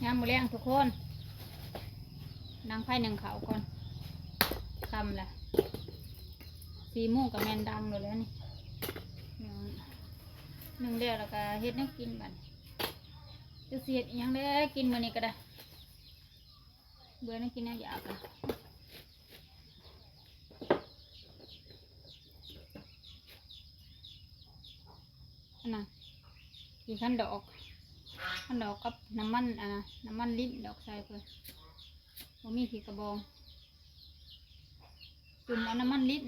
ຍາມມື້ແລງທຸກຄົນ ດັງໄຟໜຶ້ງເຂົ້າກ່ອນ ຄ່ຳລະ ສີ່ໂມງກໍແມ່ນດັງໂລດແລ້ວນີ້ ໜຶ້ງ ໜຶ້ງແລ້ວ ແລ້ວກໍເຮັດແນວກິນບັດນີ້ ຈັກຊິເຮັດອີ່ຫຍັງແດ່ກິນມື້ນີ້ກໍໄດ້ ເບື່ອແນວກິນແນວຢາກລະ. ອັນນະ ຂີ້ຄັນດອກ ຄັນດອກກັບນ້ຳມັນ ອັນນະ ນ້ຳມັນລິ້ນດອກໃສ່ເພິ່ນ ບໍ່ມີຂີ້ກະບອງ ຈຸ່ມເອົານ້ຳມັນລິ້ນ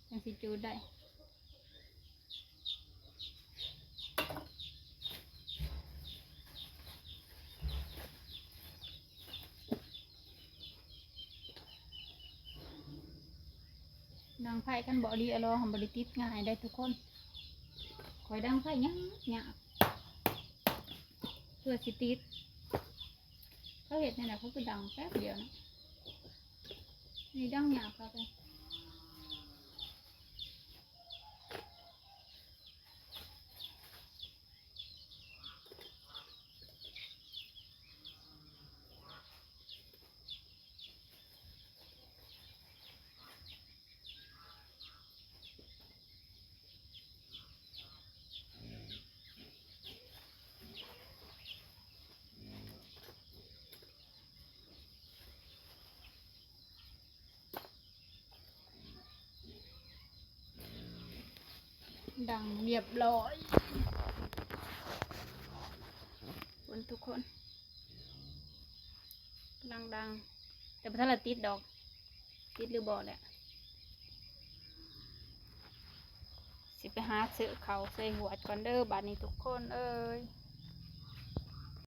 ຈັ່ງຊິຈູດໄດ້. ດັງໄຟຄັນບໍ່ອີ່ຫຼີອີ່ຫຼໍຫັ້ນບໍ່ໄດ້ຕິດງ່າຍເດ້ທຸກຄົນ ຂ້ອຍດັງໄຟຍາກໆ ເພື່ອຊິຕິດ ເຂົາເຮັດແນວໃດ ເຂົາຄືດັງແປັບດຽວນະ ນີ້ດັງຍາກຄັກເລີຍ. ດັງຮຽບຮ້ອຍ ຄົນ ທຸກຄົນ ກຳລັງດັງ ແຕ່ບໍ່ທັນລະຕິດດອກ ຕິດຫຼືບໍ່ແຫຼະ ຊິໄປຫາຊື້ເຂົ້າໃສ່ຫວດກ່ອນເດີ ບາດນີ້ທຸກຄົນເອີຍ.